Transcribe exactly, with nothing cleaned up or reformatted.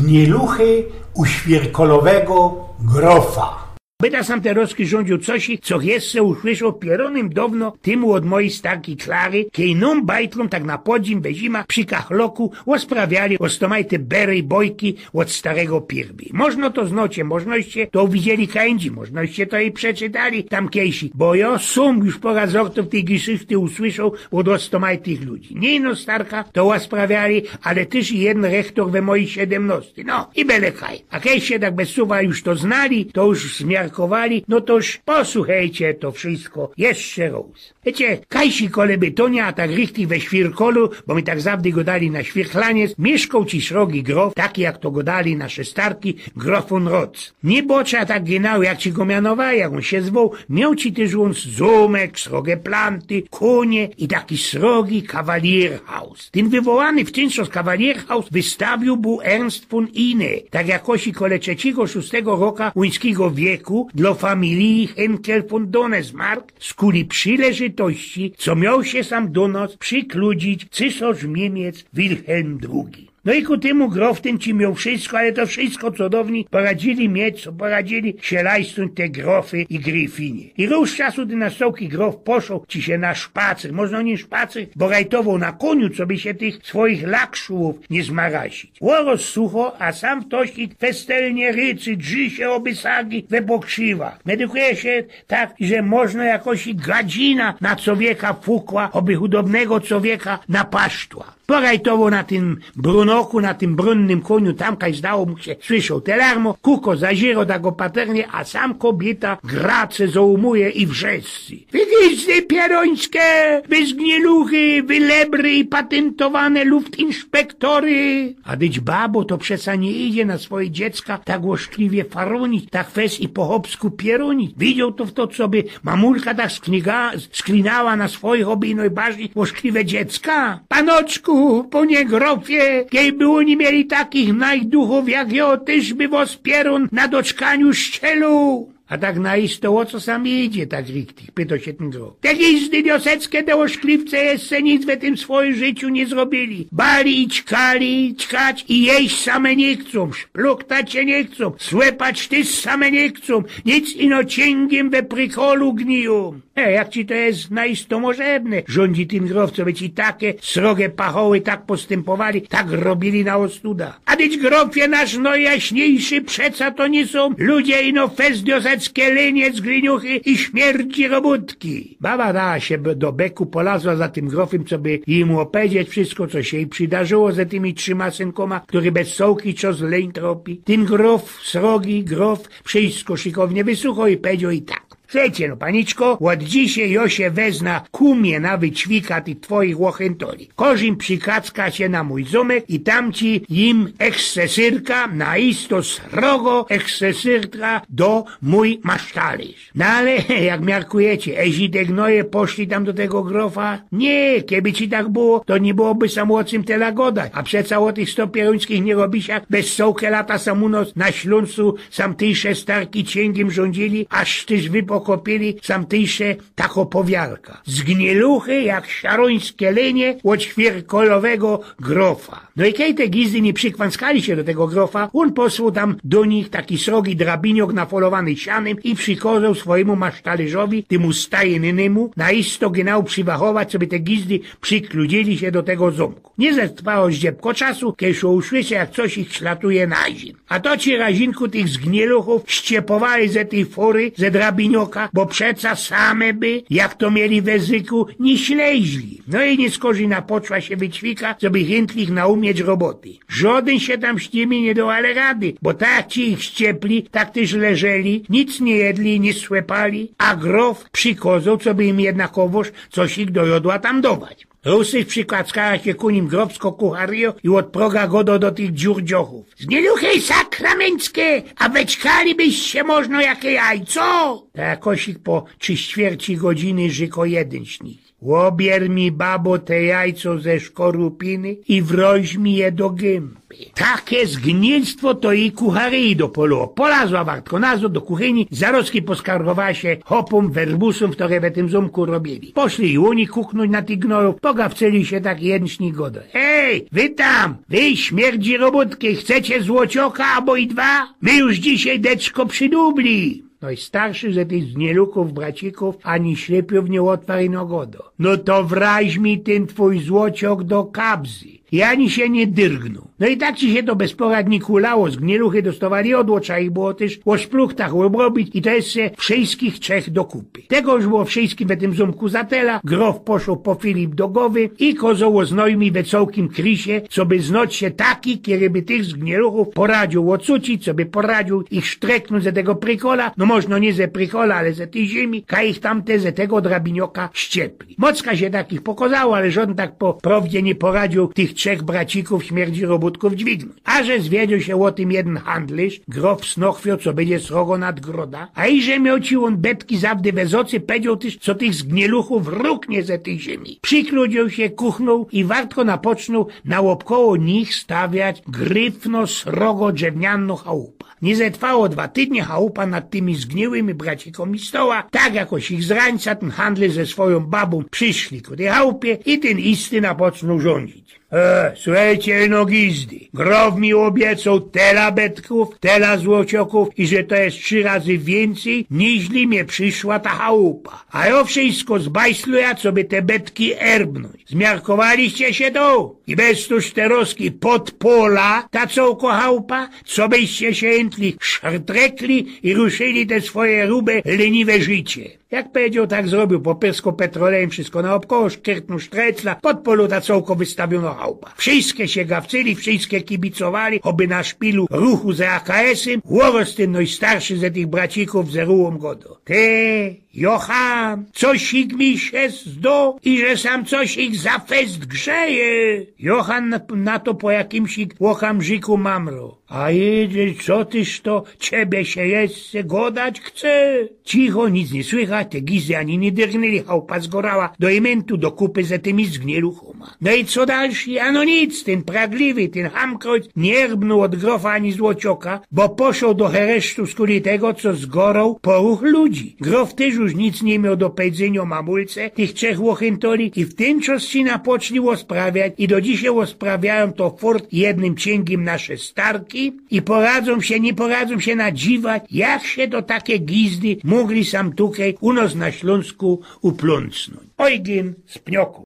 Nieluchy u świerkolowego grofa. Byda sam terŏzki rzōndziōł coś, co jeszcze usłyszoł pierōnym downo tymu ôd mojij starki Klary, kej nōm bajtlōm tak na podzim we zima przi kachloku ôsprawiali ôstomajte bery i bojki ôd starego Pirbi. Możno to znocie, możnoście to widzieli kajndzi, możnoście to i przeczytali tam kejsi, bo jŏ sōm już pŏra zortōw tyj giszychty usłyszoł ôd ôstomajtych ludzi. Niy ino starka to ôsprawiali, ale tyż i jedyn rechtor we mojij siedymnŏsty. No i bele kaj. A kej sie tak bez suwa już to znali, to już zmiarkowali, no toż posuchejcie to wszysko jeszcze rŏz. Wiycie, kajsi kole by to niy, a tak richtig we Świrkolu, bo my tak zawdy godali na świrklaniec, miyszkoł ci srogi grof, taki jak to godali nasze starki, grof von Rotz. Niy bŏczã tak genau, jak ci go mianowali, jak ôn sie zwoł, mioł ci tyż ôn zōmek, sroge planty, kōnie i taki srogi Kavalierhaus. Tyn wywołany w tyn czas Kavalierhaus wystawiōł bōł Ernst von Inne, tak jakoś kole trzecigo, szōstego roka łuńskigo wieku dlŏ familije Henkel von Donesmarck, skuli przileżytości, co mioł sie sam do nŏs przikludzić cysŏrz Niymiec Wilhelm drugi. No i ku tymu grof tyn ci mioł wszysko, ale to wszysko cudownie poradzili mieć, co poradzili sie lajsnōńć te grofy i grifinie. I rōz czasu tyn nastołki grof poszoł ci sie na szpacer, możno niy szpacer, bo rajtowoł na kōniu, coby sie tych swojich lakszułōw niy zmarasić. Ôrŏz sucho, a sam ftoś i festelnie rycy, drzi sie ôby sagi we pokrzywach. Medykuje sie tak, że możno jakoś i gadzina na cowieka fukła, ôby chudobnego cowieka napasztła. Porajtowoł na tym brunoku, na tym brunnym kōniu, tam kaj zdało mu sie, słyszoł te larmo, kuko zaziroł tak ôpaternie, a sam kobiyta grace zołōmuje i wrzeszczy: Wy gizdy pierōńskie, wy zgnieluchy, wy lebry i patyntowane luftinspektory! A dyć, babo, to przeca niy idzie na swoje dziecka tak ôszkliwie farōnić, tak fest i po chopsku pierōnić. Widzioł to fto, coby mamulka tak sklinała na swoje, ôby i nojbardzij ôszkliwe dziecka? Panoczku, panie grofie, kejby ôni mieli takich najduchōw jak jŏ, tyż by wŏs pierōn na doczkaniu ścieluł. A tak na isto ô co sam idzie tak richtig? Pytoł sie tyn grof. Te gizdy dioseckie, te ôszkliwce jeszcze nic we tym swoim życiu niy zrobiyli. Bali i ćkali, ćkać i jeść same niy chcōm, szpluktać sie niy chcōm, słepać tyż same niy chcōm, nic ino ciyngiym we prikolu gnijōm. E, jak ci to je na isto możebne, rzōndzi tyn grof, coby ci take sroge pachoły tak postympowali, tak robiyli na ôstuda. A dyć, grofie nasz nojjaśniyjszy, przeca to niy sōm ludzie, ino fest dioseckie lenie, zgliniuchy i śmierdzi robōtki. Baba dała sie b-, do beku, polazła za tym grofym, coby jymu ôpedzieć wszysko, co sie jij przidarzyło ze tymi trzima synkōma, kerzy bez cołki czŏs leń tropi. Tyn grof, srogi grof, wszysko szykownie wysuchoł i pedzioł i tak: Słychejcie no, paniczko, ôd dzisiej jŏ sie weznã ku mie na wyćwika tych twojich ôchyntoli. Kożym przikacka sie na mōj zōmek i tam ci im ekscesyrka, na isto srogo ekscesyrka do mōj masztalyrz. No ale, jak miarkujecie, eźli te gnoje poszli tam do tego grofa? Niy, keby ci tak było, to niy byłoby sam ô cym tela godać. A przeca ô tych sto pierōńskich nierobisiach bez cołke lata sam u nŏs na Ślōnsu sam tyjsze starki ciyngiym rzōndziyli, aż tyż wy pokopiyli sam tyjsze tak ôpowiadka. Zgnieluchy jak szarōńskie lenie ôd świerkolowego grofa. No i kej te gizdy niy przikwanckali sie do tego grofa, ôn posłoł tam do nich taki srogi drabiniok nafolowany sianym i przikozoł swojymu masztalyrzowi, tymu stajynnymu, na isto genau prziwachować, coby te gizdy przikludziyli sie do tego zōmku. Niy zetrwało zdziebko czasu, kej szło usłysza, jak coś ich ślatuje na zim. A to ci razinku tych zgnieluchōw ściepowali ze tyj fury, ze drabinioka, bo przeca same by, jak to mieli we zwyku, niy śleźli. No i niy skorzij napoczła sie wyćwika, coby chyntlich naumieć roboty. Żodyn sie tam z nimi niy doł ale rady, bo tak jak ci ich ściepli, tak tyż leżyli, nic niy jedli, niy słepali, a grof przikozoł, coby im jednakowŏż coś ich do jodła tam dować. Rōz tyż przikłackała sie ku nim grofsko kucharyjo i ôd proga godoł do tych dziurdziochōw: Zgnieluchy sakramenckie, a wyćkali byście możno jakie jajco? A jakosik po trzi ćwierci godziny rzyko jedyn z nich: Ôbier mi, babo, te jajco ze szkorupiny i wroź mi je do gynby. Take zgnilstwo to i kucharyji dopoloło. Polazła wartko nazod do kuchyni, zarozki poskargowała sie chopōm, werbusōm, ftore we tym zōmku robiyli. Poszli i ôni kuknōńć na tych gnojōw, pogawcyli sie tak, jedyn z nich godo: „Ej, wy tam, wy, śmierdzi robōtki, chcecie złocioka abo i dwa? My już dzisiej deczko przydubli”. No i starszy ze tych zgnieluchōw, bracichōw, ani ślepiyw niy ôtwarł, ino godo: „No to wrōź mi tyn twōj złociok do kabzy. Jŏ ani sie niy dyrgnōł”. No i tak ci sie to bez poradniku lało, zgnieluchy dostŏwali ôd ôcza, ich było tyż ô szpluchtach ôbrobić i to jeszcze wszyjskich trzech do kupy. Tego już było wszyjskim we tym zōmku za tela, grof poszoł po filip do gowy i kozoł ôznojmił we cołkim krysie, coby znŏć sie taki, kery by tych zgnieluchōw poradziōł ôcucić, coby poradziōł ich sztreknōńć ze tego prykola, no możno niy ze prykola, ale ze tyj ziymi, kaj ich tamte ze tego drabinioka ściepli. Mocka sie takich pokozało, ale żŏdyn tak po prowdzie niy poradziōł tych trzech bracichōw, śmierdzi robōtkōw, dźwignōńć. A że zwiedzioł sie ô tym jedyn handlyrz, grof Snochwio, co bydzie srogo nadgroda, a iże mioł ci ôn betki zawdy we zocy, pedzioł tyż, co tych zgnieluchōw ruknie ze tyj ziymi. Przikludzioł sie, kuchnōł i wartko napocznōł naôbkoło nich stawiać gryfno srogo drzewnianŏ chałupa. Niy zetrwało dwa tydnie, chałupa nad tymi zgniełymi bracichōmi stoła, tak jakoś ich z rańca tyn handlyrz ze swojōm babōm prziszli ku tyj chałupie i tyn isty napocznōł rzōndzić. E, suchejcie, no gizdy. Grof mi ôbiecoł tela betkōw, tela złociokōw i że to je trzi razy wiyncyj, niźli mie prziszła ta chałupa. A jŏ wszyjsko zbajsluja, coby te betki erbnōńć. Zmiarkowaliście sie to? I bez tuż te rozki podpola ta cołko chałupa, cobyście sie jyntli sztrekli i ruszyli te swoje rube, leniwe życie. Jak pedzioł, tak zrobiōł. Popyrskŏ petrolejym wszysko naôbkoło, szkyrtnōł sztrecla, podpoloł ta cołko wystawionŏ chałupa. Wszyjske sie gawcyli, wszyjske kibicowali, choby na szpilu ruchu ze A K S-ym, ôroz tyn nojstarszy ze tych bracichōw ze rułōm godo: „Ty, Jochan, cosik mi sie zdo, iże sam cosik za fest grzeje”. Jochan na, na to po jakimsik ôchamrziku mamro: „A idzie, co tyż to, ciebie sie jeszcze godać chce?” Cicho, nic niy słychać, te gizdy ani niy dyrgnęli, chałupa zgorała do imyntu, do kupy ze tymi zgnieluchōma. No i co dalszy? Ano nic, tyn pragliwy, tyn chamkrojc niy erbnōł ôd grofa ani złocioka, bo poszoł do heresztu skuli tego, co zgoroł poruch ludzi. Grof tyż już nic niy mioł do pedzynio mamulce tych trzech ôchyntoli i w tyn czŏs sie napocznōł ôsprawiać i do dzisiej ôsprawiajōm to furt jednym ciyngiym nasze starki i poradzōm sie, niy poradzōm sie nadziwać, jak sie to take gizdy mōgli sam tukej u nŏs na Ślōnsku uplōncnōńć. Ojgyn z Pniokōw.